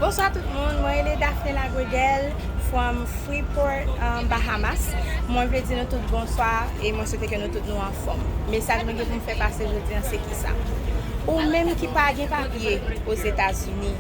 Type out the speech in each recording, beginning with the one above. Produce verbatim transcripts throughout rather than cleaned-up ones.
Bonswa tout moun, mwen rele Daphné Lagredel from Freeport, um, Bahamas. Mwen vle di nou tout bonswa e mwen swete ke nou tout nou anfòm. Mesaj mwen gen pou m fè pase jodi a se kisa? Ou menm ki pa gen papye Ozetazini,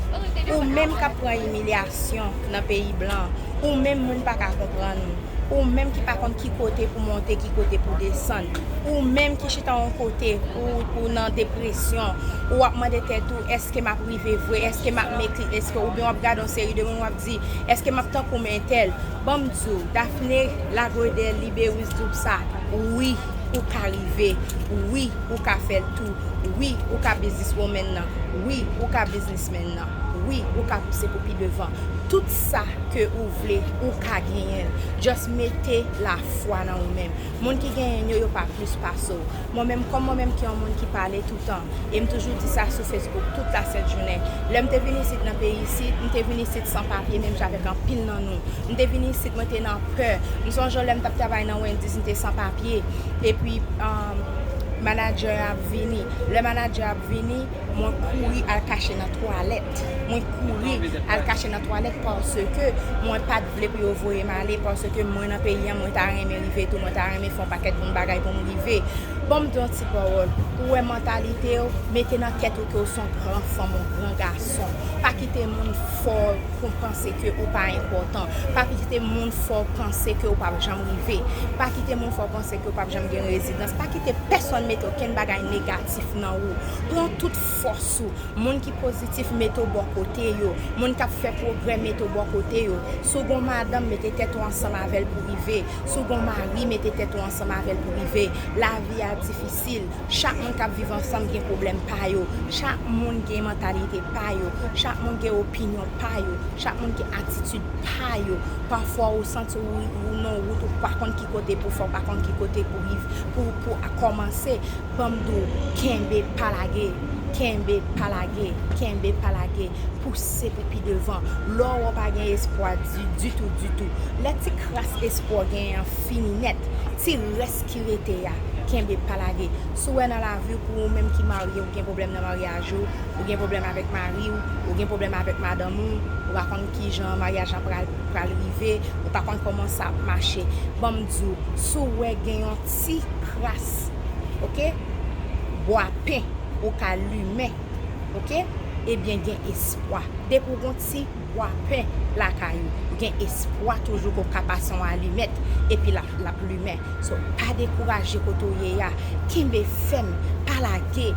ou menm k ap pran imilyasyon nan peyi blan, ou menm moun pa ka konprann ou, ou menm ki pa konn ki kote pou monte, ki kote pou desann, ou menm ki chita yon kote, ou, ou nan depresyon, ou ap mande tèt ou, èske m ap rive vre, èske m ap mekri, èske, oubyen w ap gade yon seri de moun, w ap di, èske m ap tankou m entèl? Ban m di w, Daphné Lagredel, Libéris, di w sa, wi, ou ka rive, wi, ou ka fè l tou, wi, ou ka businesswoman nan, wi, ou ka businessman nan, wi, ou ka pouse pou pi devan. Tout sa ke ou vle, ou ka genyen l. Just mete lafwa nan ou menm. Moun ki genyen yo, yo pa plis pase w. Mwen menm, kòm mwen menm ki yon moun ki pale toutan, e m toujou di sa sou Facebook tout la sent jounen. Lè m te vin isit nan peyi isit, m te vin isit san papye, menm jan avèk anpil nan nou. M te vin isit, mwen te nan pè. M sonje lè m t ap travay nan Wendy's, m te san papye. Epi, um, manadjè a ap vini. Lè manadjè a ap vini, mwen kouri al kache nan twalèt. Mwen kouri al kache nan twalèt paske mwen pa t vle pou yo voye m ale, paske mwen nan peyi an, mwen ta renmen rive tou, mwen ta renmen fè yon pakèt bon bagay pou m rive. Ban m di yon ti pawòl. Ou wè mantalite w, mete nan tèt ou ke w se yon gran fanm, yon gran gason. Pa kite moun fè w panse ke ou pa enpòtan. Pa kite moun fè w panse ke ou p ap janm rive. Pa kite moun fè w panse ke ou p ap janm gen rezidans. Pa kite pèsonn mete okenn bagay negatif nan ou. Pran tout fòs ou. Moun ki pozitif, mete w bò kote yo. Moun k ap fè pwogrè, mete w bò kote yo. Si w gen yon madanm, mete tèt ou ansanm avè l pou rive. Si w gen yon mari, mete tèt ou ansanm avè l pou rive. Lavi a difisil. Chak moun k ap viv ansanm gen pwoblèm pa yo. Chak moun gen mantalite pa yo. Chak moun gen opinyon pa yo. Chak moun gen atitid pa yo. Pafwa ou santi ou, ou nan wout, ou pa konn ki kote pou fè, ou pa konn ki kote pou rive, pou, pou a kòmanse. Ban m di w, kenbe, pa lage. Kenbe, pa lage. Kenbe, pa lage. Pouse pou pi devan. Lè w wè w pa gen espwa di, ditou, ditou. Lè ti kras espwa w genyen an fini nèt, ti rès ki rete a, kenbe, pa lage. Si w wè nan lavi w, pou ou menm ki marye, ou gen pwoblèm nan maryaj ou, ou gen pwoblèm avèk mari w, ou gen pwoblèm avèk madanm ou, ou pa konn kijan maryaj lan pral, pral rive, ou pa konn kòman sa ap mache. Ban m di w, si w wè gen yon ti kras, oke, bwa pen ou ka limen, oke, ebyen gen espwa. Depi w gen yon ti bwa pen lakay ou, ou gen espwa toujou ke w ka pase yon alimèt, epi l ap, l ap limen. So, pa dekouraje kote w ye a. Kenbe fèm, pa lage.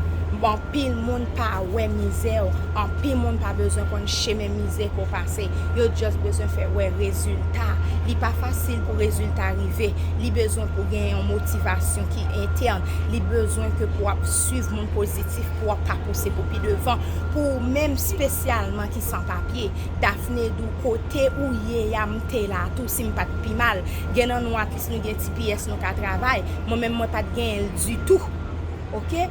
Anpil moun pa wè mizè w. Anpil moun pa bezwen konn chemen mizè ke w pase. Yo just bezwen fè wè rezilta. Li pa fasil pou rezilta rive. Li bezwen pou gen yon motivasyon ki entèn. Li bezwen ke pou w ap swiv moun pozitif, pou w ap ka pouse pou pi devan. Pou ou menm espesyalman ki san papye, Daphné di w kote ou ye a, m te la tou, si m pa t pi mal. Gen nan nou, at least, nou gen ti pyès nou ka travay. Mwen menm, mwen pa t genyen l ditou. Oke?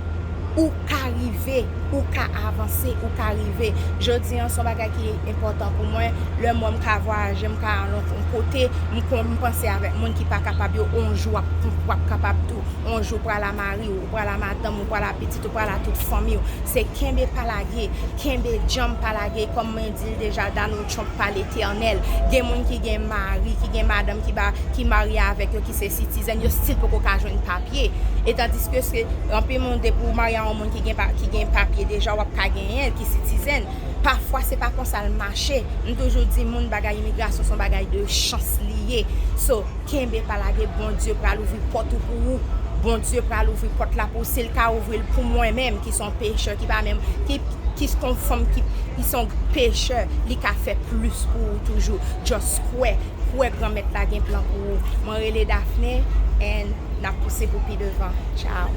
Ou ka rive, ou ka avanse, ou ka rive. Jodi an, se yon bagay ki enpòtan pou mwen. Lè m wè m ka vwayaje, m ka al yon kote, m kon, m panse avèk moun ki pa kapab yo, on jou w ap, w ap kapab tou. On jou w pral a mari w, ou pral a madanm ou, ou pral a pitit ou, ou pral a tout fanmi w. Se kenbe pa lage, kenbe djanm pa lage. Kòm mwen di l deja, Donald Trump pa letènèl. Gen moun ki gen mari, ki gen madanm ki ba, ki marye avèk yo, ki se citizen, yo still poko ka jwenn papye. E tandiske se anpil moun, depi w marye a yon moun ki gen pa, ki gen papye deja, w ap ka genyen l, ki citizen. Pafwa, se pa konsa l mache. M toujou di moun, bagay imigrasyon se yon bagay de chans li ye. So, kenbe pa lage, Bondye pral ouvri pòt ou pou ou. Bondye pral ouvri pòt la pou ou. Si l ka ouvri l pou mwen menm, ki se yon pechè, ki pa menm, ki, ki se yon fanm ki, ki se yon pechè, li ka fè plis pou ou toujou. Just kwè, kwè Granmèt la gen plan pou ou. Mwen rele Daphné, and n ap pouse pou pi devan. Ciao.